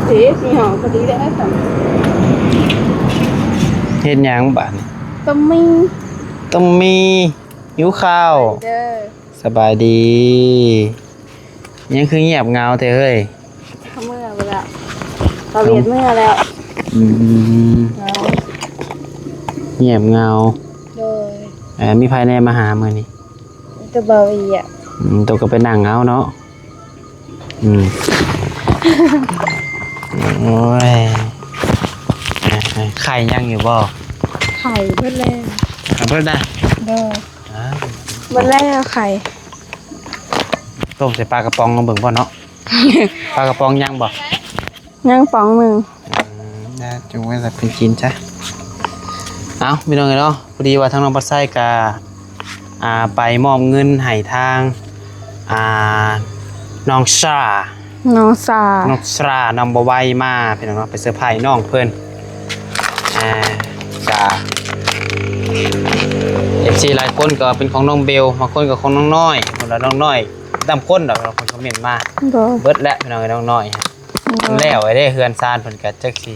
ເສຍ ມີຫອງພໍດີແລ້ວຊັ້ນ. ເຮັດຫຍັງບາດນີ້? ຕົ້ມໝີ່. ຕົ້ມໝີ່. ຫິວເຂົ້າ. ເດີ. ສະບາຍດີ. ຍັງຄືງຽບເຫງົາແທ້ເຮີ້ຍ? ເຂົາເມືອໄປແລ້ວ. ເຂົາວຽກເມືອແລ້ວ. ອືມ. ເຫງົາ. ງຽບເຫງົາ. ໂດຍ. ເອີ ມີໃຜແດ່ມາຫາມື້ນີ້? ມີແຕ່ບ່າວເອຍ. ອືມ ໂຕກໍໄປນັ່ງເອົາເນາະ. ອືມ ໂອ້ຍ ໄຂ່ຍັງຢູ່ບໍ່? ໄຂ່ເບິດແລ້ວ. ເບິດນະ? ໂດຍ. ເບິດແລ້ວໄຂ່. ຕົ້ມໃສ່ປາກະປ໋ອງລອງເບິ່ງບໍ່ເນາະ? ປາກະປ໋ອງຍັງບໍ່? ຍັງປ໋ອງໜຶ່ງ. ອືມ ນະ ຈົ່ງໄວ້ໃຫ້ເພິ່ນກິນຊະ. ເອົ້າ ພີ່ນ້ອງເອີຍເນາະ, ພໍດີວ່າທາງນ້ອງປາໄຊກະ ອ່າ ໄປມອບເງິນໃຫ້ທາງ ອ່າ ນ້ອງຊາ ນ້ອງຊາ ນ້ອງຊາ ນ້ອງບໍ່ໄວມາ ພີ່ນ້ອງເນາະ, ໄປເຊີໄພນ້ອງເພິ່ນ. ອ່າ ກະ ເອັຟຊີ ຫຼາຍຄົນກໍເປັນຂອງນ້ອງເບວ, ບາງຄົນກໍຂອງນ້ອງນ້ອຍ, ຄົນລະນ້ອງນ້ອຍ ຕາມຄົນດອກ ເພິ່ນຄອມເມັນມາ. ໂດຍ. ເບິດແລ້ວ ພີ່ນ້ອງເອີຍ ນ້ອງນ້ອຍ. ໂດຍ. ແລ້ວໄອ້ເດ້ ເຮືອນຊານເພິ່ນກໍຈັກຊິ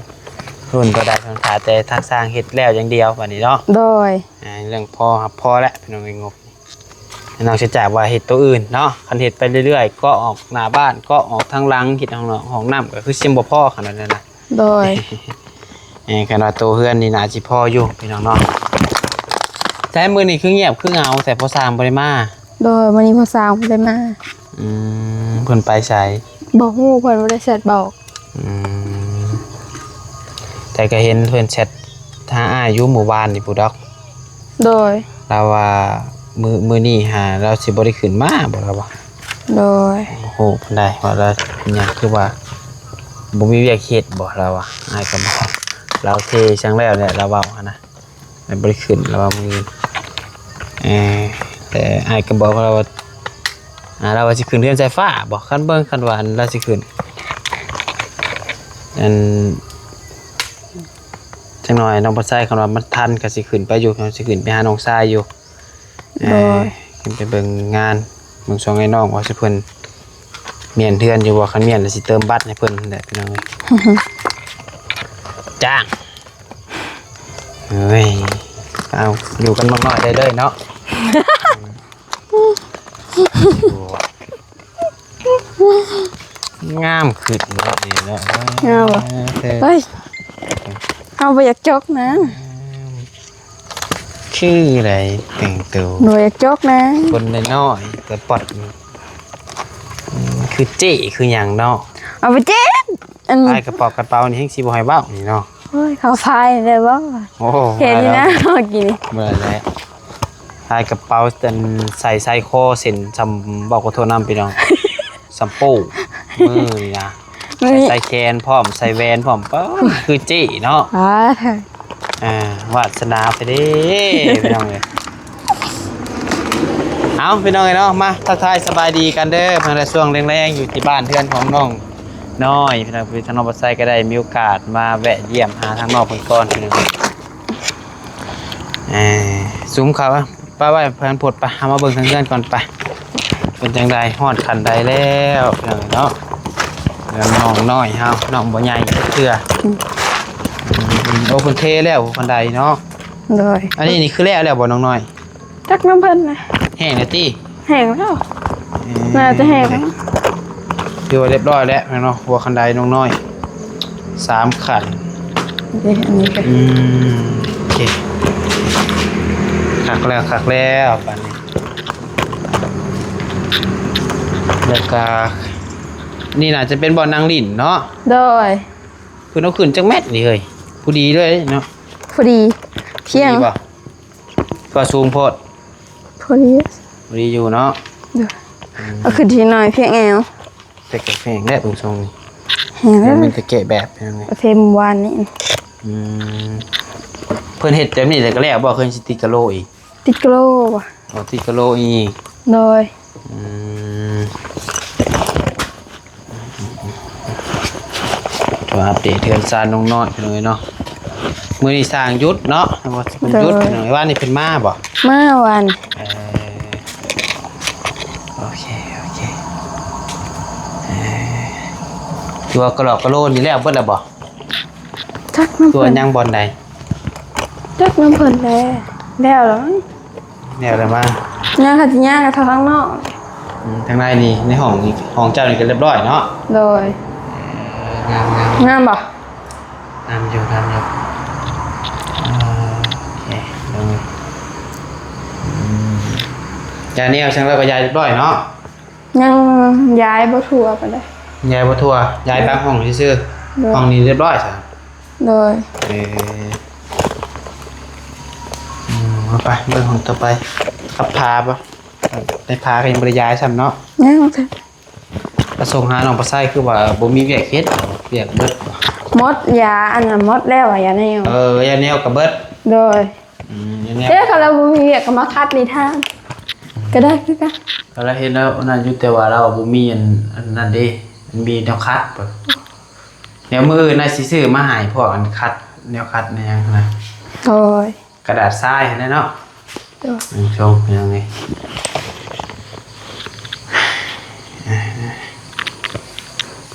ລຸ້ນເທົ່າໃດ, ເພິ່ນຖ້າແຕ່ທາງສ້າງເຮັດແລ້ວຢ່າງດຽວ ບາດນີ້ເນາະ. ໂດຍ. ອ່າ ເລື່ອງພໍຮັບພໍແລ້ວ ພີ່ນ້ອງເອີຍ ງົບ. ນອກຈາກວ່າເຮັດໂຕອື່ນເນາະ, ຄັນເຮັດໄປເລື້ອຍໆ ກໍອອກໜ້າບ້ານ ກໍອອກທາງຫຼັງ, ເຮັດຫ້ອງນອກຫ້ອງນ້ຳ ກໍຄືຊິບໍ່ພໍຂະໜາດນັ້ນນະ. ໂດຍ. ເອີ ຄັນວ່າໂຕເຮືອນນີ້ໜ້າຊິພໍຢູ່ ພີ່ນ້ອງເນາະ. ແຕ່ມື້ນີ້ຄືງຽບຄືເຫງົາ ແຕ່ພໍ່ຊ່າງບໍ່ໄດ້ມາ. ໂດຍ. ມື້ນີ້ພໍ່ຊ່າງບໍ່ໄດ້ມາ. ອືມ ເພິ່ນໄປໃສ? ບໍ່ຮູ້, ເພິ່ນບໍ່ໄດ້ແຊັດບອກ. ອືມ ແຕ່ກໍເຫັນເພິ່ນແຊັດຫາອ້າຍຢູ່ມື້ວານນີ້ພຸ້ນດອກ. ໂດຍ. ລາວວ່າ ມື້ ມື້ນີ້ຫາລາວຊິບໍ່ໄດ້ຂຶ້ນມາບໍ ລາວວ່າ. ໂດຍ. ບໍ່ຮູ້ປານໃດວ່າລາວເປັນຫຍັງ ຄືວ່າບໍ່ມີວຽກເຮັດບໍ ລາວວ່າ. ອ້າຍກໍບອກລາວເທຈັ່ງແລ້ວແຫຼະ ລາວເວົ້າຫັ້ນນະ. ບໍ່ໄດ້ຂຶ້ນ ລາວວ່າມື້ນີ້. ເອີ ແຕ່ອ້າຍກໍບອກລາວວ່າ ອ່າ ລາວວ່າຊິຂຶ້ນເຮືອນສາຍຟ້າບໍ ຄັນເບິ່ງ ຄັນວ່າອັນລາວຊິຂຶ້ນ ອັນ ຈັກໜ້ອຍນ້ອງປາໄຊ ຄັນວ່າມັນທັນກໍຊິຂຶ້ນໄປຢູ່ ຊິຂຶ້ນໄປຫານ້ອງຊາຍຢູ່. ໂດຍ. ເອີ ຂຶ້ນໄປເບິ່ງງານ ເບິ່ງຊ່ວງໄອ້ນ້ອງວ່າຊິເພິ່ນມ້ຽນເຮືອນຢູ່ບໍ່, ຄັນມ້ຽນລະຊິເຕີມບັດໃຫ້ເພິ່ນຫັ້ນແຫຼະ ພີ່ນ້ອງເອີຍ. ຈ້າງ ເອີຍ ເອົາ ຢູ່ກັນບັກນ້ອຍໄດ້ເລີຍເນາະ. ງາມຂຶ້ນເນາະ ນີ້ເນາະ. ງາມບໍ່? ເອີ ເອີ ເຮີ້ຍ ເຮົາບໍ່ຢາກຈົກນະ. ຄືໃດແຕ່ງໂຕ ບໍ່ຢາກຈົກນະ. ຄົນນ້ອຍໆ ກະປອດ ອືມ ຄືເຈ້ຄືຫຍັງເນາະ. ເອົາໄປເຈ້ ອັນ ອ້າຍກະເປົາກະເປົານີ້ແຮ່ງຊິບໍ່ໃຫ້ເວົ້ານີ້ເນາະ. ໂອ້ຍ ເຂົາພາຍໄດ້ບໍ່? ໂອ້ ເຫັນຢູ່ນະ ພາຍແລ້ວ ເມື່ອກີ້ນີ້ ເມື່ອແຫຼະ. ພາຍກະເປົາ ອັນ ໃສ່ ໃສ່ຄໍເສັ້ນຊ່ຳ ບອກຂໍໂທດນຳພີ່ນ້ອງ ຊ່ຳໂປ້ ມືນີ້ນະ ໃສ່ ໃສ່ແຂນພ້ອມ ໃສ່ແຫວນພ້ອມ ປາດ ຄືເຈ້ເນາະ. ອ່າ ວາດສະໜາໄປເດ້ ພີ່ນ້ອງເອີຍ. ເອົາ ພີ່ນ້ອງເອີຍເນາະ ມາທັກທາຍສະບາຍດີກັນເດີ ເພິ່ນລະຊ່ວງແລງໆ ຢູ່ທີ່ບ້ານເຮືອນຂອງນ້ອງນ້ອຍ ພີ່ນ້ອງ. ທາງນ້ອງປາໄຊກໍໄດ້ມີໂອກາດມາແວະຢ້ຽມຫາທາງນ້ອງເພິ່ນກ່ອນ ພີ່ນ້ອງ. ເອີ ຊຸມເຂົາ ປະໄວ້ເພື່ອນໂພດ ປະ ເຮົາມາເບິ່ງທາງເຮືອນກ່ອນ ປະ ເປັນຈັ່ງໃດ ຮອດຂັ້ນໃດແລ້ວ ພີ່ນ້ອງເນາະ. ເຮືອນນ້ອງນ້ອຍເຮົາ ນ້ອງບໍ່ໃຫຍ່ຈັກເທື່ອ. ອືມ ໂອ້ ເພິ່ນເທແລ້ວ ຂັ້ນໃດເນາະ. ໂດຍ. ອັນນີ້ນີ້ຄືແລ້ວແລ້ວບໍ່ ນ້ອງນ້ອຍ? ຈັກນຳເພິ່ນນະ. ແຫ້ງແລ້ວຕິ? ແຫ້ງແລ້ວ ເອີ ໜ້າຈະແຫ້ງແລ້ວ. ຖືວ່າລຽບຮ້ອຍແລ້ວແມ່ນບໍ່ ຫົວຂັ້ນໄດນ້ອງນ້ອຍ ສາມຂັ້ນ. ເດ້ ອັນນີ້ກໍ ອືມ ໂອເຄ ຄັກແລ້ວ ຄັກແລ້ວບາດນີ້. ແລ້ວກໍ ນີ້ໜ້າຈະເປັນບ່ອນນັ່ງຫຼິ້ນເນາະ. ໂດຍ. ເພິ່ນເອົາຂຶ້ນຈັກແມັດນີ້ເຮີ້ຍ? ພໍດີເລີຍເນາະ. ພໍດີ ພຽງ ພໍດີບໍ່? ກໍສູງໂພດ. ພໍດີ ພໍດີຢູ່ເນາະ. ໂດຍ. ອືມ ເອົາຂຶ້ນທີ່ໜ້ອຍພຽງແອວ. ແຕ່ກໍແພງແລ້ວເບິ່ງຊົງນີ້. ແພງແລ້ວ ມັນກໍແກະແບບ ເພງວານນີ້. ອືມ ເພິ່ນເຮັດແບບນີ້ແລ້ວກໍແລ້ວບໍ່? ເພິ່ນຊິຕິດກະໂຫຼອີກ? ຕິດກະໂຫຼ. ອໍ ຕິດກະໂຫຼອີກ. ໂດຍ. ອືມ ມາອັບເດດເຮືອນຊານນ້ອງນ້ອຍ ພີ່ນ້ອງເອີຍເນາະ. ມື້ນີ້ຊ່າງຢຸດເນາະ ເພິ່ນຢຸດ ໂດຍ ພີ່ນ້ອງເອີຍ. ວານນີ້ເພິ່ນມາບໍ່? ມາວານ. ເອີ ໂອເຄ ໂອເຄ. ເອີ ຕົວກະຫຼອກກະໂຫຼນີ້ແລ້ວເບິດແລ້ວບໍ່? ຈັກນຳ ຕົວ ເພິ່ນ ຍັງບ່ອນໃດ? ຈັກນຳເພິ່ນແຫຼະ ແລ້ວລະ ແລ້ວລະມາ ຍັງ ຄັນຊິຍ່າງກໍທາງນອກ. ອືມ ທາງໃນນີ້ ໃນຫ້ອງນີ້ ຫ້ອງເຈົ້ານີ້ກໍລຽບຮ້ອຍເນາະ? ໂດຍ. ເອີ ງາມໆ ງາມບໍ່? ງາມຢູ່ ງາມຢູ່. ເອີ ໂອເຄ ໂດຍ. ອືມ ຢາຍແນວ ຊັ້ນລະກໍຢາຍລຽບຮ້ອຍເນາະ? ຍັງຢາຍບໍ່ທົ່ວປານໃດ. ຢາຍບໍ່ທົ່ວ ຢາຍບາງຫ້ອງຊື່ໆ. ໂດຍ. ຫ້ອງນີ້ລຽບຮ້ອຍຊະ. ໂດຍ. ເອີ ອືມ ເອົາໄປເບິ່ງຫ້ອງຕໍ່ໄປ. ກັບຜ້າບໍ່? ໄດ້ຜ້າກໍຍັງບໍ່ໄດ້ຢາຍຊ້ຳເນາະ? ຍັງ. ໄປສົ່ງຫານ້ອງປາໄຊຄືວ່າບໍ່ມີວຽກເຮັດ ວຽກເບິດ. ໝົດຢາອັນນັ້ນໝົດແລ້ວ ຢາແນວ. ເອີ ຢາແນວກໍເບິດ. ໂດຍ. ອືມ ເຈົ້າ ຄັນລາວບໍ່ມີວຽກກໍມາຂັດນີ້ທາງ ກໍໄດ້ຄືກັນ. ກໍລາວເຫັນລາວອັນນັ້ນຢູ່ ແຕ່ວ່າລາວບໍ່ມີອັນ ອັນນັ້ນເດ້ ມັນມີແນວຂັດ. ແນວມື້ອື່ນນາຊິຊື້ມາໃຫ້ ພວກອັນຂັດ ແນວຂັດແນວຫຍັງຫັ້ນນະ. ໂດຍ. ກະດາດຊາຍຫັ້ນແຫຼະເນາະ. ໂດຍ. ເບິ່ງຊົງເປັນຫຍັງນີ້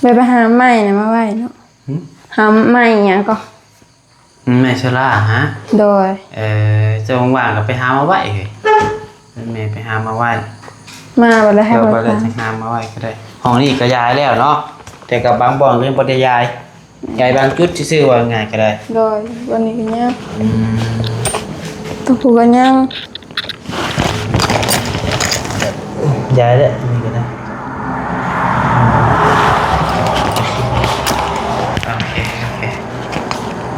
ແບບໄປຫາໄມ້ນະມາໄວ້ເນາະ. ຫຶ? ຫາໄມ້ຫຍັງກໍ ໄມ້ເຊື້ອລາຫະ? ໂດຍ. ເອີ ເຈົ້າວ່າງໆກໍໄປຫາມາໄວ້ເຮີ້ຍ ແມ່ໄປຫາມາໄວ້. ມາບັດແລ້ວໃຫ້ ເອີ ບັດແລ້ວຊິຫາມາໄວ້ກໍໄດ້. ຫ້ອງນີ້ກໍຢາຍແລ້ວເນາະ ແຕ່ກໍບາງບ່ອນກໍຍັງບໍ່ໄດ້ຢາຍ ຢາຍບາງຈຸດຊື່ໆ ວ່າງ່າຍກໍໄດ້. ໂດຍ. ບັດນີ້ກໍຍັງ ອືມ ຕົວຜູ້ກໍຍັງ ຢາຍແລ້ວ ນີ້ກໍໄດ້. ໂອເຄ ໂອເຄ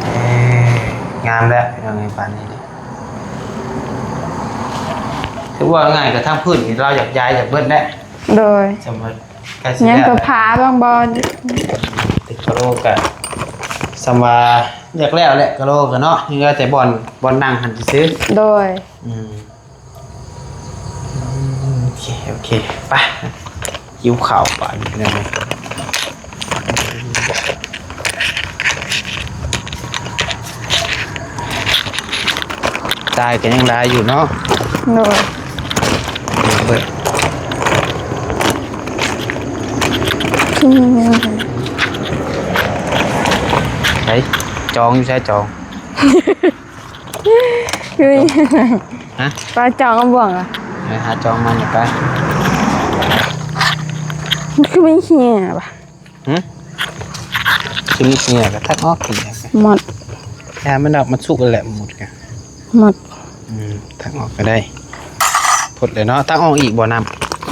ເອີ ງາມແລ້ວ ເອົາໃຫ້ປານນີ້ເດ້. ຖືວ່າງ່າຍ ກະທາງພື້ນນີ້ລາວຢາກຢາຍຢາກເບິດແຫຼະ. ໂດຍ. ສົມມຸດ ໃກ້ຊິ ຍັງແລ້ວ ກໍຜາບາງບ່ອນ ຕຶກກະໂຫຼກະ ສ່ຳວ່າຢາກແລ້ວແຫຼະ ກະໂຫຼກະເນາະ ຍັງເຫຼືອແຕ່ບ່ອນ ບ່ອນນັ່ງຫັ້ນຊື່ໆ. ໂດຍ. ອືມ ໂອເຄ ໂອເຄ ໄປ ຫິວເຂົ້າບາດນີ້ ຊາຍກໍຍັງຫຼາຍຢູ່ເນາະ. ໂດຍ. ເບິດ ຄືມີແນວໃດ ໃສ ຈອງຢູ່ໃສ ຈອງ? ຄືມີແນວໃດ ຮະ? ປາຈອງເອົາບ່ວງລະ ໄປຫາຈອງມານີ້ໄປ. ມັນຄືມີເຫື່ອວະ. ຫຶ? ຊິມີເຫຍື້ອກໍຕັກອອກ ເຫຍື້ອກໍໝົດ ຢ່າມັນດອກ ມັນສຸກແລ້ວໝົດກະ ໝົດ. ອືມ ຕັກອອກກໍໄດ້ ພົດແລ້ວເນາະ. ຕັກອອກອີກບໍ່ ນ້ຳ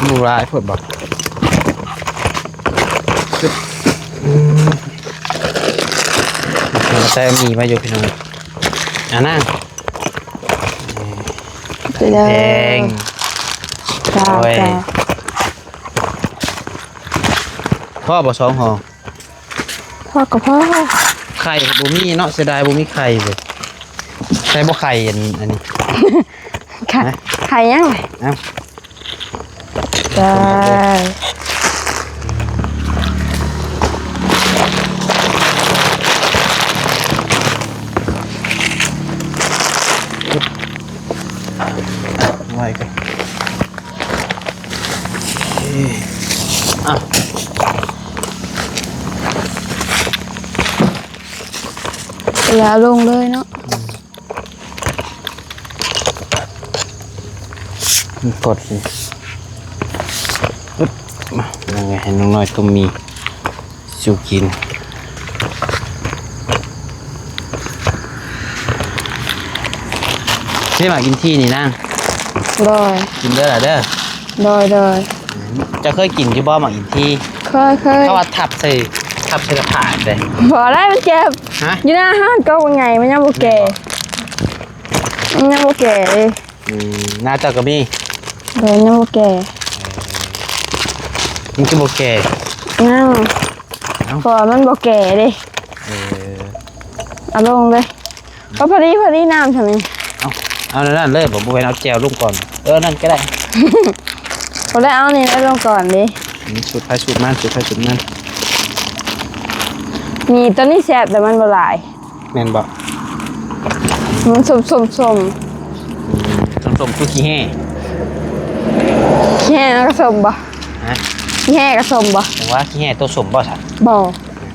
ບໍ່ຫຼາຍໂພດບໍ່? ອືມ ໃສ່ໝີ່ມາຢູ່ພີ່ນ້ອງ ອານາງ ໄປເດີ ແພງ ເຈົ້າ ໂອ້ຍ ເຈົ້າ. ພໍບໍ່ສອງຫໍ່? ພໍກໍພໍ. ໄຂ່ບໍ່ມີເນາະ ເສຍດາຍບໍ່ມີໄຂ່ເວີຍ. ໃສ່ບໍ່ໄຂ່ອັນ ອັນນີ້ ໄຂ່ ໄຂ່ຫຍັງ? ເອົ້າ ໄດ້. ໄວ້ກ່ອນ. ເອີ ເອົາ ແລ້ວລົງເລີຍເນາະ. ອືມ ກົດ ອຶບ ມາ ເອົາໄວ້ໃຫ້ນ້ອງນ້ອຍຕົ້ມໝີ່ ສູ່ກິນ. ຊິມາກິນທີ່ນີ້ນາງ. ໂດຍ. ກິນເດີລະເດີ. ໂດຍ ໂດຍ. ເຈົ້າເຄີຍກິນຢູ່ບໍ່ໝາກອິນທີ່? ເຄີຍ ເຄີຍ. ເຂົາວ່າທັບໃສ່ ທັບໃສ່ໜ້າຜາກເດ້. ບໍ່ໄດ້ ມັນເຈັບ. ຮະ? ຢູ່ໜ້າຮ້ານກໍວ່າໄງ ມັນຍັງບໍ່ແກ່. ມັນຍັງບໍ່ແກ່ເດ້. ອືມ ໜ້າເຈົ້າກໍມີ. ໂດຍ ຍັງບໍ່ແກ່. ເອີ ມັນຄືບໍ່ແກ່? ຍັງ. ເອົ້າ ເພາະວ່າມັນບໍ່ແກ່ເດ້. ເອີ ເອົາລົງເລີຍ. ເອົາພໍດີ ພໍດີນ້ຳຊັ້ນນີ້. ເອົາ ເອົານັ້ນເລີຍບໍ່? ບໍ່ແມ່ນເອົາແຈ່ວລົງກ່ອນ. ເອີ ນັ້ນກໍໄດ້. ບໍ່ໄດ້ ເອົານີ້ລະລົງກ່ອນເດ້. ອືມ ສູດໃຜສູດມັນ ສູດໃຜສູດມັນ. ໝີ່ຕົວນີ້ແຊບ ແຕ່ມັນບໍ່ຫຼາຍ. ແມ່ນບໍ່? ມັນສົ້ມໆໆ. ອືມ ສົ້ມໆຄືຂີ້ແຮ່. ຂີ້ແຮ່ມັນກໍສົ້ມບໍ່? ຮະ? ຂີ້ແຮ່ກໍສົ້ມບໍ່? ວ່າຂີ້ແຮ່ໂຕສົ້ມບໍ່ຊະ? ບໍ່. ອື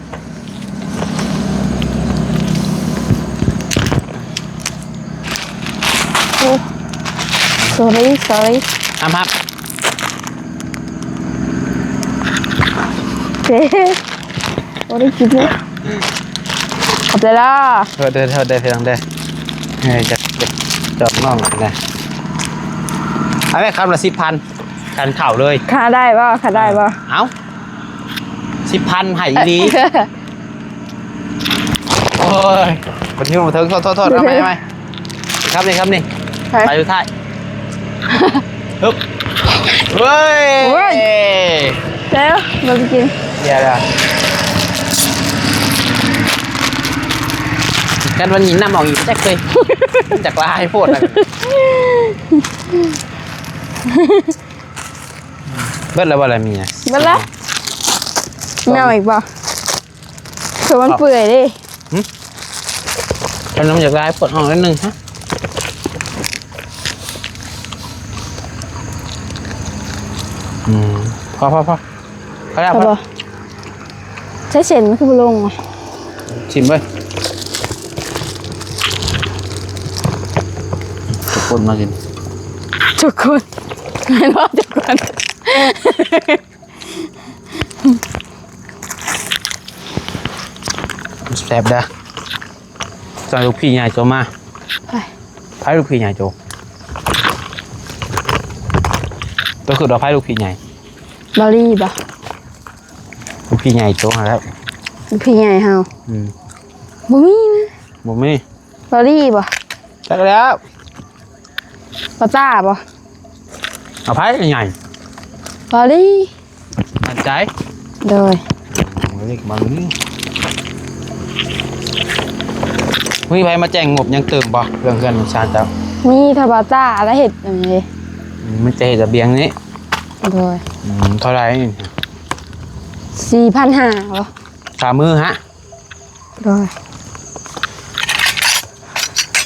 sorry sorry ອາພັກ ເຈ້ ບໍ່ໄດ້ກິນເລີຍ ຂອບໃຈລະ ໂທດເດີ ໂທດເດີ ພີ່ນ້ອງເດີ ເອີ ຢາກ ຢາກຈອກນ້ອງນະ ເອົາໄວ້ຄຳລະສິບພັນ ກັນເຂົ້າເລີຍ ຄ່າໄດ້ບໍ່ ຄ່າໄດ້ບໍ່ ເອົ້າ ສິບພັນໃຫ້ອີ່ຫຼີ ໂອ້ຍ ມັນຢູ່ບໍ່ເຖິງ ໂທດ ໂທດ ໂທດ ເອົາໃໝ່ ເອົາໃໝ່ ຄຳນີ້ ຄຳນີ້ ໄປ ໄປສຸດທ້າຍ ຮຶບ ເຮີ້ຍ ໂອ້ຍ ແລ້ວ ບໍ່ໄປກິນ ດຽວ ດຽວ ກັນວັນນີ້ນ້ຳອອກອີກ ຈັກເຄີຍ ຈັກຫຼາຍໂພດ ເບິດແລ້ວບໍ່ລະເມຍ ເບິດລະ ມີເອົາອີກບໍ່? ຄືມັນເປື່ອຍເດ້ ຫຶ ເພິ່ນຍັງຢາກໄດ້ປວດອອກໜ້ອຍໜຶ່ງຮະ ອືມ ພໍ ພໍ ພໍ ພໍແລ້ວ ພໍ ພໍ ໃຊ້ເສັ້ນມັນຄືບໍ່ລົງວະ ຊິມເບິ່ງ ທຸກຄົນມາກິນ ທຸກຄົນ ແມ່ນບໍ່ທຸກຄົນ? ແຊບເດີ້ ໃສ່ລູກພີ່ໃຫຍ່ໂຕມາ ໃຜ ໃຜລູກພີ່ໃຫຍ່ໂຕ ໂຕຄືວ່າໃຜລູກພີ່ໃຫຍ່ ບາລີບໍ່ ລູກພີ່ໃຫຍ່ໂຕຫັ້ນແຫຼະ ລູກພີ່ໃຫຍ່ເຮົາ ອືມ ບໍ່ມີນະ ບໍ່ມີ ບາລີບໍ່ ຈັກແລ້ວ ປາຕ້າບໍ່ ເອົາໃຜໃຫຍ່ ບາລີ ໝັ້ນໃຈ ໂດຍ ບາລີ ບາລີ ມີໃຜມາແຈ້ງງົບຫຍັງຕື່ມບໍ່ ເລື່ອງເຮືອນຂອງຊານເຈົ້າ ມີ ຖ້າປາຕ້າລະເຮັດອັນນີ້ ອືມ ມັນຈະເຮັດລະບຽງນີ້ ໂດຍ ອືມ ເທົ່າໃດ ສີ່ພັນຫ້າບໍ່ ຄ່າມື້ຮະ ໂດຍ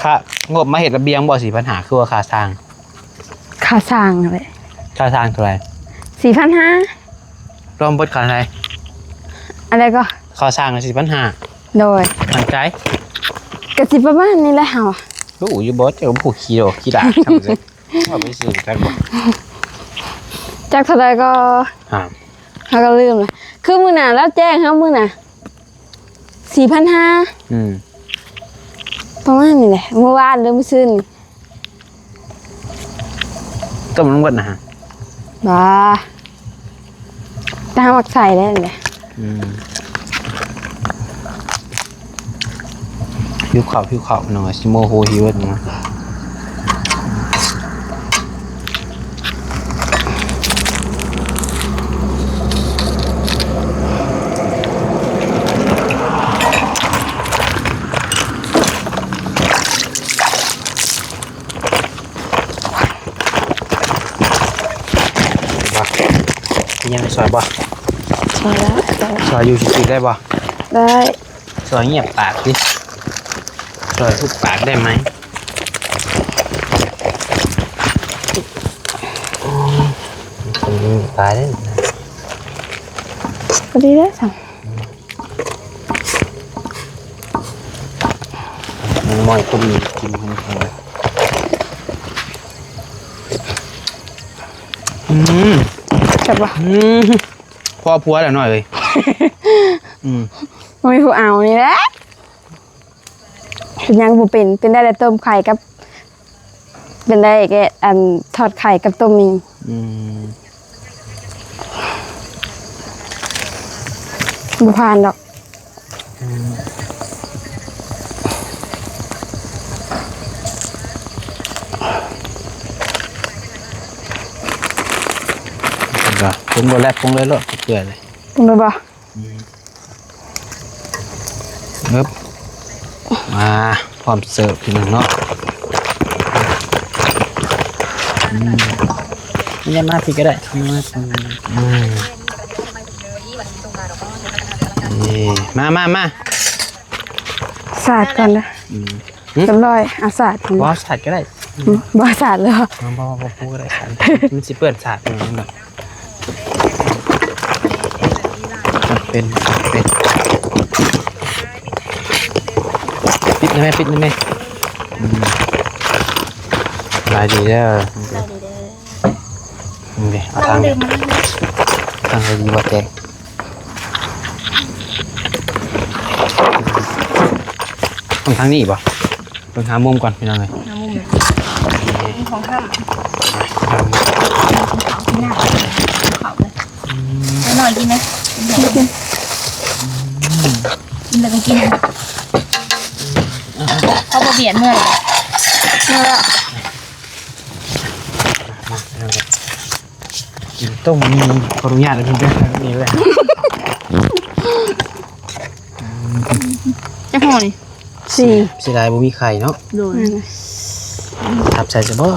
ຄ່າງົບມາເຮັດລະບຽງບໍ່ ສີ່ພັນຫ້າ ຄືວ່າຄ່າສ້າງ ຄ່າສ້າງຫັ້ນແຫຼະ ຄ່າສ້າງເທົ່າໃດ ສີ່ພັນຫ້າ ລວມເບິດຄ່າເທົ່າໃດ ອັນໃດກໍ ຄ່າສ້າງສີ່ພັນຫ້າ ໂດຍ ໝັ້ນໃຈ ກະຊິປະມານນີ້ແຫຼະເຮົາ ຮູ້ຢູ່ບໍ່ ເຈົ້າຜູ້ຂີ້ຫຼອກຂີ້ຫຼາຍ ເວົ້າໄປຊື່ຈັກບໍ່ ຈັກເທົ່າໃດກໍ ຮະ ເຮົາກໍລືມລະ ຄືມື້ໜ້າລາວແຈ້ງເຮົາມື້ໜ້າ ສີ່ພັນຫ້າ ອືມ ປະມານນີ້ແຫຼະ ມື້ວານຫຼືມື້ຊືນນີ້ ຕົ້ມລວມເບິດນະ ບໍ່ ແຕ່ເຮົາມັກໃສ່ແລ້ວນີ້ແຫຼະ ອືມ ຫິວເຂົ້າ ຫິວເຂົ້າ ພີ່ນ້ອງເອີຍ ຊິໂມໂຫຫິວເບິດນະ. ມີຫຍັງໃຫ້ຊ່ອຍບໍ່? ພໍແລ້ວ ຊ່ອຍຢູ່ຊື່ໆໄດ້ບໍ່? ໄດ້. ຊ່ອຍງຽບປາກຕິ ຊ່ອຍຫຸບປາກໄດ້ໄໝ? ອືມ ຕາຍເດ້ ພໍດີແລ້ວຊັ້ນ. ມັນມອຍຄົນກິນ ອືມ ແຊບບໍ່? ອືມ ພໍຜົວແລ້ວນ້ອຍເອີຍ ອືມ ບໍ່ມີຜູ້ເອົານີ້ແຫຼະ. ເຮັດຫຍັງບໍ່ເປັນ ເປັນໄດ້ແຕ່ຕົ້ມໄຂ່ກັບ ເປັນໄດ້ແຕ່ ອັນ ທອດໄຂ່ກັບຕົ້ມໝີ່ ອືມ ບໍ່ຜ່ານດອກ ອືມ ປຸງໂລດແຫຼະ ປຸງເລີຍໂລດ ເປື່ອຍເລີຍ ປຸງໂລດບໍ່? ອືມ ເອີບ ມາ ພ້ອມເສີບພີ່ນ້ອງເນາະ ອືມ ນີ້ ມາພີ້ກໍໄດ້ ມາ ອືມ ນີ້ ມາ ມາ ມາ ສາດກ່ອນເດີ້ ອືມ ຮຽບຮ້ອຍ ເອົາສາດກ່ອນ ບໍ່ ສາດກໍໄດ້ ອືມ ບໍ່ສາດເລີຍ ບໍ່ ບໍ່ ບໍ່ ບໍ່ ບໍ່ໄດ້ ມັນຊິເປື້ອນສາດ ເປັນ ເປັນ ປິດໄດ້ໄໝ? ປິດໄດ້ໄໝ? ອືມ ສະບາຍດີເດີ ສະບາຍດີເດີ ນີ້ເດ້ ເອົາທາງ ມາດື່ມ ມາ ທາງໃດດີບໍ່ແຈກ ຕ້ອງທາງນີ້ບໍ່? ເບິ່ງຫາມຸມກ່ອນພີ່ນ້ອງເອີຍ ຫາມຸມເລີຍ ມີຂອງຫ້າມ ຂອງຫ້າມ ເຂົ້າເລີຍ ອືມ ນ້ອຍໆ ກິນໄດ້ ກິນແລ້ວກໍກິນ ເຂົາບໍ່ບຽດເມືອ ເມືອ ມາ ມາ ກິນຕົ້ມ ຂໍອະນຸຍາດເດີ ເພິ່ນເປັນແບບນີ້ເລີຍ ຈັກຫໍ່ນີ້? ສີ່ ເສຍດາຍບໍ່ມີໄຂ່ເນາະ ໂດຍ ອືມ ທັບໃສ່ຊະບໍ່?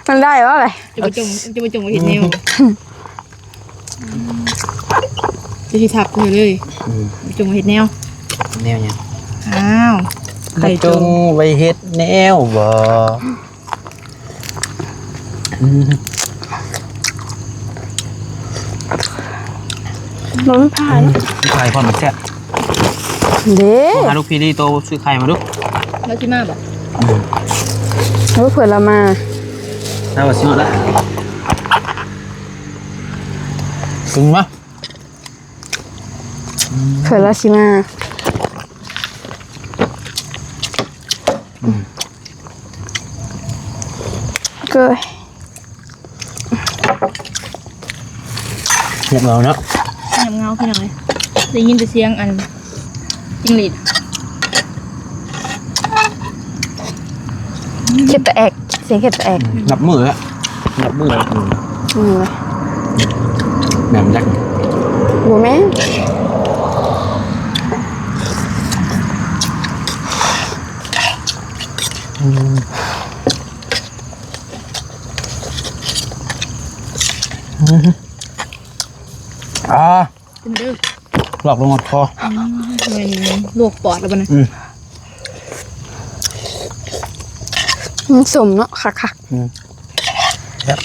ມັນໄດ້ບໍ່ລະ? ຈະບໍ່ຈົ່ງ ຈະບໍ່ຈົ່ງໄປເຮັດແນວ ຈະຊິທັບເລີຍ ອືມ ຈະຈົ່ງໄປເຮັດແນວ ແນວຫຍັງ? ອ້າວ ໄຂ່ ບໍ່ ໂຈ ຈົ່ງໄປເຮັດແນວບໍ່? ອືມ ບໍ່ມີພາຍ ອືມ ເນາະ ມີພາຍຄວາມແຊບເດ້ ໂທຫາລູກພີ່ລີໂຕຊື້ໄຂ່ມາດູ ລາວຊິມາບໍ່? ອືມ ເອີ ເພິ່ນລະມາ ລາວຊິຮອດລະ ຂຶ້ນມາ ເພິ່ນລະຊິມາ ອືມ ເກີຍ ງຽບເຫງົາເນາະ ງຽບເຫງົາພີ່ນ້ອງເອີຍ ໄດ້ຍິນແຕ່ສຽງອັນຈິງຫຼີດ ເຂັບຕະແອກ ສຽງເຂັບຕະແອກ ອືມ ນັບມື້ແລ້ວ ນັບມື້ແລ້ວ ອືມ ອືມ ແມ່ນຈັກ ບໍ່ແມ່ນ ອືມ ອືມ ອາ ກິນເດີ ລອກລົງຮອດຄໍ ອືມ ແມ່ນລວກປອດແລ້ວບໍ່ນະ ອືມ ມັນສົ້ມເນາະ ຄັກໆ ອືມ ແຊບ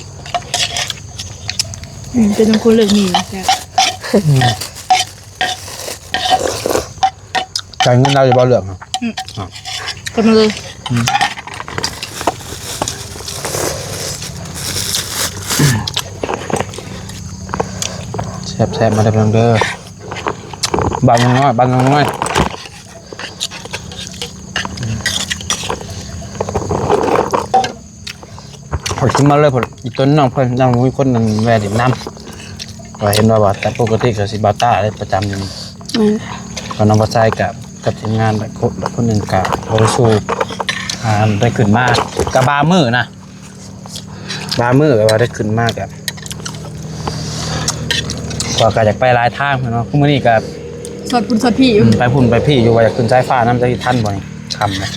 ອືມ ເປັນຄົນເລືອກໝີ່ແຊບ ອືມ ຈ່າຍເງິນລາວຢູ່ບໍ່ເລື່ອງ ອືມ ອ່ະ ກົດມາເລີຍ ອືມ ແຊບໆ ມາເດີພີ່ນ້ອງເດີ ບ້ານນ້ອຍ ບ້ານນ້ອຍ ເຂົາຊິມາເລີຍ ເພິ່ນອີກຕົນນ້ອງເພິ່ນ ຍັງບໍ່ມີຄົນນັ້ນແວ່ຫຼິ້ນນຳ ກໍເຫັນວ່າ ວ່າແຕ່ປົກກະຕິກໍຊິບ່າວຕ້າໄດ້ປະຈຳຢູ່ນີ້ ແມ່ນ ກໍນ້ອງບ່າວຊາຍກໍກັບທີມງານ ແບບຄົນ ແບບຄົນໜຶ່ງກໍບໍ່ໄດ້ສູ້ ອ່າ ໄດ້ຂຶ້ນມາກໍບາງມື້ນະ ບາງມື້ແບບວ່າໄດ້ຂຶ້ນມາກໍ ກໍ ກໍຢາກໄປຫຼາຍທາງເນາະ ມື້ນີ້ກໍ ສອດພຸ້ນສອດພີ້ ອືມ ໄປພຸ້ນໄປພີ້ຢູ່ ວ່າຢາກຂຶ້ນສາຍຟ້ານຳ ຈັກຊິທັນບໍ່ນີ້ ຄ່ຳນະ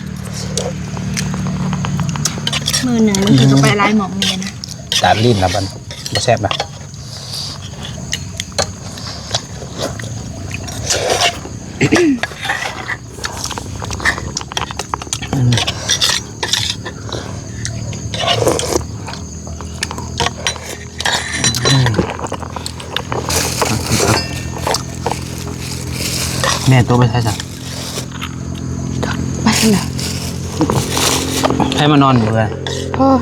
ມື້ໜຶ່ງມັນກໍໄປຫຼາຍໝ່ອງແນ່ນະ ຕາດລີ້ນລະບັດ ບໍ່ແຊບລະ ແມ່ໂຕໄປໃສຊະ? ໄປທາງໃດ? ໃຜມານອນຢູ່ເຮືອນ? ພໍ່.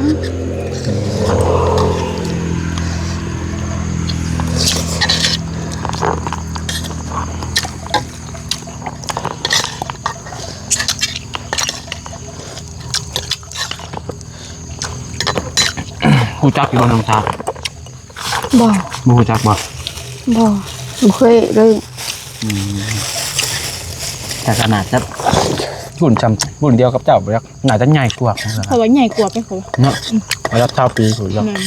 ຮູ້ຈັກຢູ່ບໍ່ນ້ອງສາວ? ບໍ່. ບໍ່ຮູ້ຈັກບໍ່? ບໍ່. ບໍ່ເຄີຍເລີຍ. ອືມ. ແຕ່ກໍໜ້າຈະລຸ້ນຊ່ຳ ລຸ້ນດຽວກັບເຈົ້າບໍ່ຈັກ. ໜ້າຈະໃຫຍ່ກວ່າ. ເພາະວ່າໃຫຍ່ກວ່າໄປ ເຂົາວ່າເນາະ. ອືມ. ລະດັບຊາວປີພຸ້ນເນາະ. ແມ່ນ.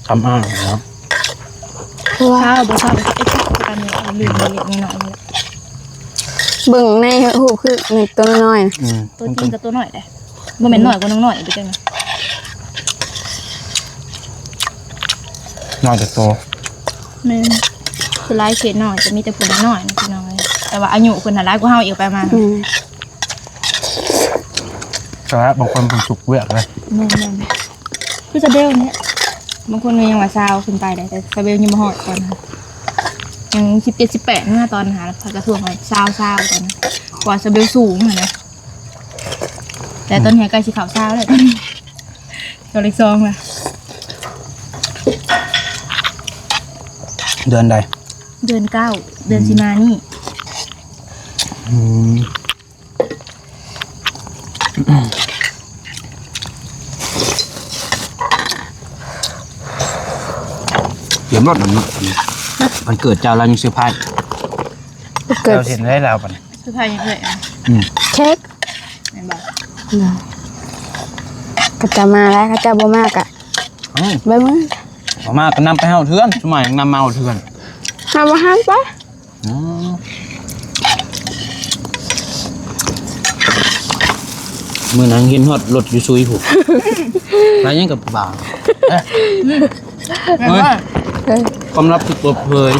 ທຳອ້າງເນາະ. ເພາະວ່າ ຊາວບໍ່ຊາວ ເອັດ ເອັດ ເອັດ ປານນີ້ ລືມເລັກໆນ້ອຍໆ. ເບິ່ງໃນຮູບຄືແມ່ນໂຕນ້ອຍ. ອືມ. ໂຕຈິງກໍໂຕນ້ອຍເດ້. ບໍ່ແມ່ນນ້ອຍກວ່ານ້ອງນ້ອຍອີກເດ້. ນ້ອຍແຕ່ໂຕ. ແມ່ນ. ຄືຫຼາຍເຂດນ້ອຍຈະມີແຕ່ຜູ້ນ້ອຍໆ ພີ່ນ້ອງເອີຍ. ແຕ່ວ່າອາຍຸເພິ່ນຫັ້ນຫຼາຍກວ່າເຮົາອີກ ໄປມາ. ແມ່ນ. ແຕ່ວ່າບາງຄົນເພິ່ນສຸກວຽກເດ້. ແມ່ນໆ. ຄືຊາເບວນີ້ ບາງຄົນກໍຍັງວ່າຊາວຂຶ້ນໄປໄດ້ ແຕ່ຊາເບວຍັງບໍ່ຮອດຕອນນັ້ນ. ຍັງສິບເຈັດ ສິບແປດ ເມື່ອຕອນຫາ ເຂົາກະທວງວ່າຊາວ ຊາວຕອນນັ້ນ ກວ່າຊາເບວສູງຫັ້ນນະ. ແຕ່ຕອນນີ້ໃກ້ຊິເຂົ້າຊາວແລ້ວ ຕອນນີ້ ເຂົ້າເລກສອງແລ້ວ. ເດືອນໃດ? ເດືອນເກົ້າ ເດືອນ ອືມ ຊິມານີ້. ອືມ ຕຽມລົດນຳເນາະ ວັນເກີດເຈົ້າລາວຍັງເຊີໄພຣສ໌ ວັນເກີດ ເຈົ້າເຫັນໄດ້ລາວປານ ເຊີໄພຣສ໌ຫຍັງເອີຍ? ອືມ ເຄ້ກ ແມ່ນບໍ່? ເຂົາເຈົ້າມາແລ້ວ ເຂົາເຈົ້າບໍ່ມາກະ ເອົ້າ ໄປເມືອ ບໍ່ມາກະນຳໄປເຮົາເທື່ອນ ຊຸມມາຍັງນຳມາເຮົາເທື່ອນ ເຮົາບໍ່ໃຫ້ໄປ. ອໍ ມື້ນັ້ນເຫັນຮອດລົດຢູ່ຊຸຍພຸ້ນ ລາວຍັງກັບບ່າວ ເອີ ເອີຍ ຄວາມລັບຖືກເປີດເຜີຍ.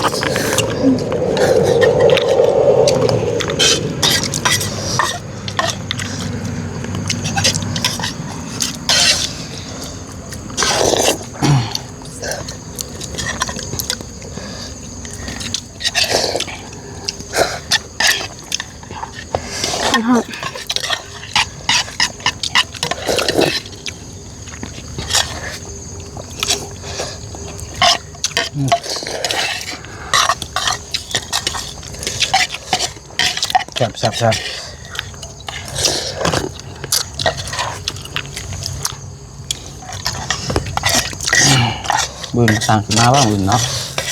ແຊບ ແຊບ ແຊບ. ບືນຊ່າງຊິມາບໍ່ບືນເນາະ?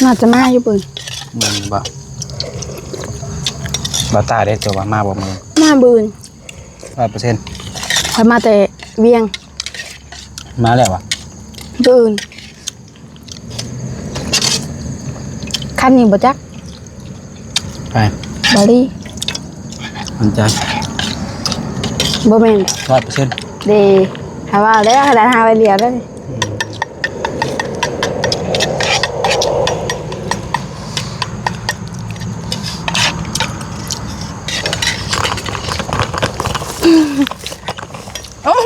ໜ້າຈະມາຢູ່ບືນ. ແມ່ນບໍ່? ບ່າວຕາເດ້ ເຈົ້າວ່າມາບໍ່ມື້? ມາບືນ ຮ້ອຍເປີເຊັນ. ຂ້ອຍມາແຕ່ວຽງ. ມາແລ້ວຫວາ? ບືນ. ຄັນນີ້ບໍ່ຈັກ. ໄປ ບາລີ ໝັ້ນໃຈ? ບໍ່ແມ່ນ ຮ້ອຍເປີເຊັນ ເດ້. ຖ້າວ່າແລ້ວ ຂະໜາດຫາໄວ້ຫຼຽວເດ້. ອືມ ເອົ້າ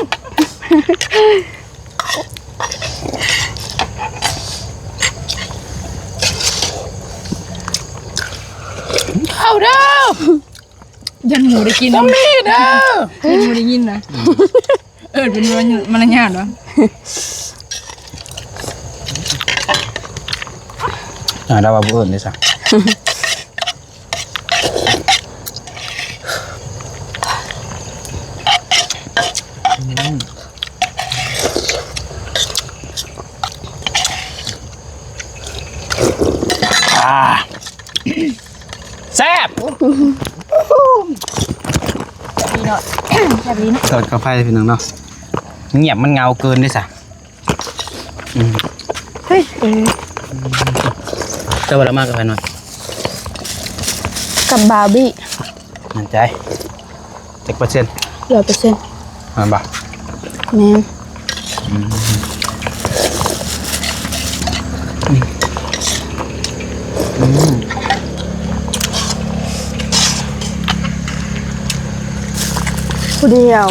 ເຂົ້າເດີ ຢ້ານໝູໄດ້ກິນ ບໍ່ມີເດີ ຢ້ານໝູໄດ້ຍິນນະ. ເອີ້ນເປັນມາລະຍາດວະ ອ່າ ລາວວ່າບໍ່ເອີ້ນເດ້ຊະ. ອ່າ ແຊບ ແຊບດີເນາະ ແຊບດີເນາະ. ທອດເຂົ້າໄຟພີ່ນ້ອງເນາະ ງຽບມັນເຫງົາເກີນເດ້ຊະ. ອືມ ເຮີ້ຍ ເອີ ເຈົ້າວ່າລາວມາກັບໃຜໜ້ອຍ? ກັບບາວບີ. ໝັ້ນໃຈ? ຈັກເປີເຊັນ? ຮ້ອຍເປີເຊັນ. ແມ່ນບໍ່? ແມ່ນ. ອືມ ອືມ ຜູ້ດຽວ.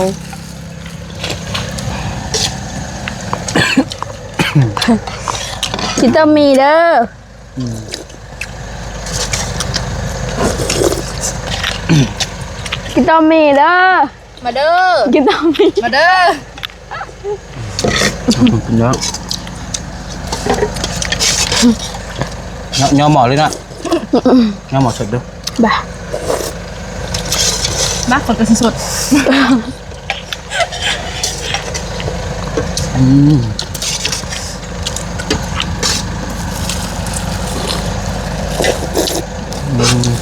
ກິນຕ້ອງມີເດີ ອືມ ກິນຕ້ອງມີເດີ ມາເດີ ກິນຕ້ອງມີ ມາເດີ ເນາະ ເນາະ ຍໍໝໍ້ເລີຍເນາະ ຍໍໝໍ້ສົດເດີ ບາ ບາ ຄົນກໍຊິສົດ. ອືມ ອືມ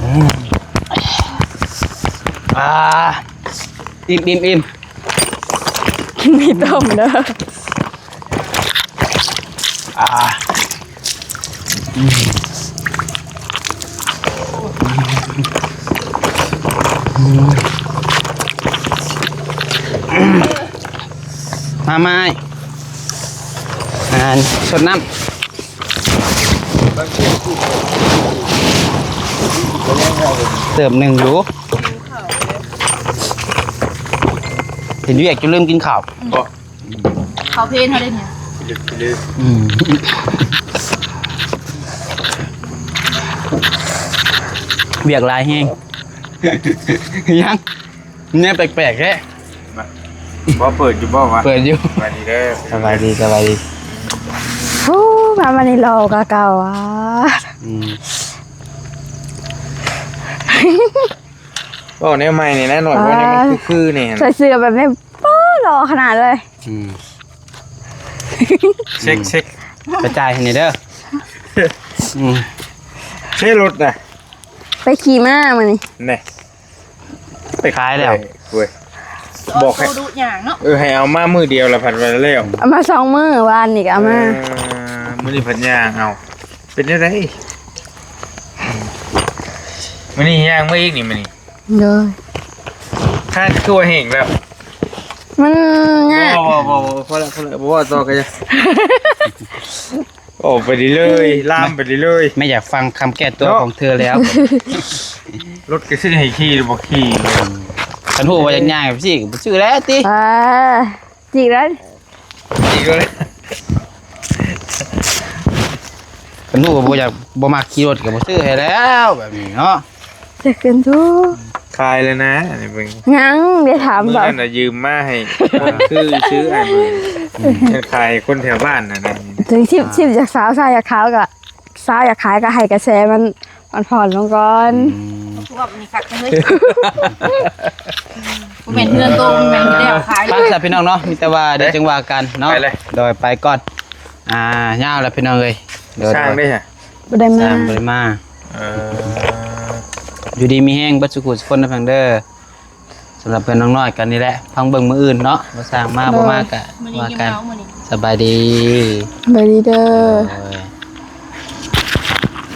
ອືມ ອ່າ ອີ່ມໆໆ ກິນໝີ່ຕົ້ມເດີ ອ່າ ອືມ ມາ ມາ ອ້າຍ ອ່າ ຊົດນ້ຳ. ເຕີມໜຶ່ງຢູ່ ເຮັດວຽກຈົນລືມກິນເຂົ້າ. ບໍ່ ອືມ ເຂົ້າເພນເຮົາໄດ້ນີ້ ອືມ ວຽກຫຼາຍແຮງ ຍັງ ແນວແປກໆແທ້ ບໍ່ເປີດຢູ່ບໍ່ວະ? ເປີດຢູ່ ສະບາຍດີເດີ ສະບາຍດີ ສະບາຍດີ. ໂອ້ ມາມື້ນີ້ຫຼໍ່ກວ່າເກົ່າອະ ອືມ ເວົ້າແນວໃໝ່ນີ້ນະ ໜ້ອຍ ເວົ້າແນວໃໝ່ຄືໆນີ້ ໃສ່ເສື້ອແບບນີ້ ປ້າ ຫຼໍ່ຂະໜາດເລີຍ ອືມ ເຊັກ ເຊັກ ກະຈ່າຍໃຫ້ແດ່ເດີ ອືມ ເຊັກລົດນະ ໄປຂີ່ມ້າມື້ນີ້ ແນ່ ໄປຂາຍແລ້ວ ເວີຍ ບອກໃຫ້ ໂຕດຸຍ່າງເນາະ ເອີ ໃຫ້ເອົາມາມື້ດຽວລະພັດວ່າແລ້ວ ເອົາມາສອງມື້ ວານນີ້ກະເອົາມາ ເອີ ມື້ນີ້ພັດຍ່າງເອົາ ເປັນແນວໃດ? ມື້ນີ້ຍ່າງມາອີກນີ້ ມື້ນີ້ ໂດຍ ຂ້າງຄືວ່າແຫ້ງແລ້ວ ມັນຍາກ ບໍ່ ບໍ່ ບໍ່ ພໍແລ້ວ ພໍແລ້ວ ບໍ່ເວົ້າຕໍ່ກະຢ່າ ອອກໄປເລື້ອຍໆ ລາມໄປເລື້ອຍໆ ແມ່ຢາກຟັງຄຳແກ້ຕົວ ເນາະ ຂອງເທີແລ້ວ ລົດກະຊື້ໃຫ້ຂີ່ ບໍ່ຂີ່ ຄັນຮູ້ວ່າຢາກຍ່າງຊີ້ກະບໍ່ຊື້ແລ້ວຕິ ອ່າ ຈີກແລ້ວ ຈີກແລ້ວ ຄັນຮູ້ວ່າບໍ່ຢາກ ບໍ່ມັກຂີ່ລົດກະບໍ່ຊື້ໃຫ້ແລ້ວ ແບບນີ້ເນາະ ຈະຂຶ້ນທຸກ ຂາຍແລ້ວນະ ອັນນີ້ເບິ່ງ ຍັງໄດ້ຖາມ ມື້ນັ້ນນະຢືມມາໃຫ້ ຄືຊື້ໃຫ້ເບິ່ງ ເປັນຂາຍຄົນແຖວບ້ານນະ ເຖິງຊິບ ຊິບຢາກສາວ ສາວຢາກຂາວກະ ສາວຢາກຂາຍກະໃຫ້ກະແສມັນ ມັນຜ່ອນລົງກ່ອນ ອືມ ພວກນີ້ຄັກເລີຍ ບໍ່ແມ່ນເຮືອນໂຕ ບໍ່ແມ່ນແລ້ວຂາຍ ໄປຊະພີ່ນ້ອງເນາະ ມີແຕ່ວ່າດຽວຈັ່ງວ່າກັນເນາະ ໄປເລີຍ ໂດຍ ໄປກ່ອນ ອ່າ ຍາວແລ້ວພີ່ນ້ອງເອີຍ ໂດຍ ຊ່າງເດ້ ບໍ່ໄດ້ມາ ຊ່າງບໍ່ໄດ້ມາ ເອີ ຢູ່ດີມີແຮງເບິດສູ່ຜູ້ສູ່ຄົນນະ ເພິ່ນເດີ ສຳລັບເພື່ອນນ້ອງນ້ອຍກັນນີ້ແຫຼະ ຟັງເບິ່ງມື້ອື່ນເນາະ ວ່າຊ່າງມາ ໂດຍ ບໍ່ມາກະ ມື້ນີ້ ວ່າກັນ ກິນເຫຼົ້າມື້ນີ້ ສະບາຍດີ ສະບາຍດີເດີ ໂດຍ.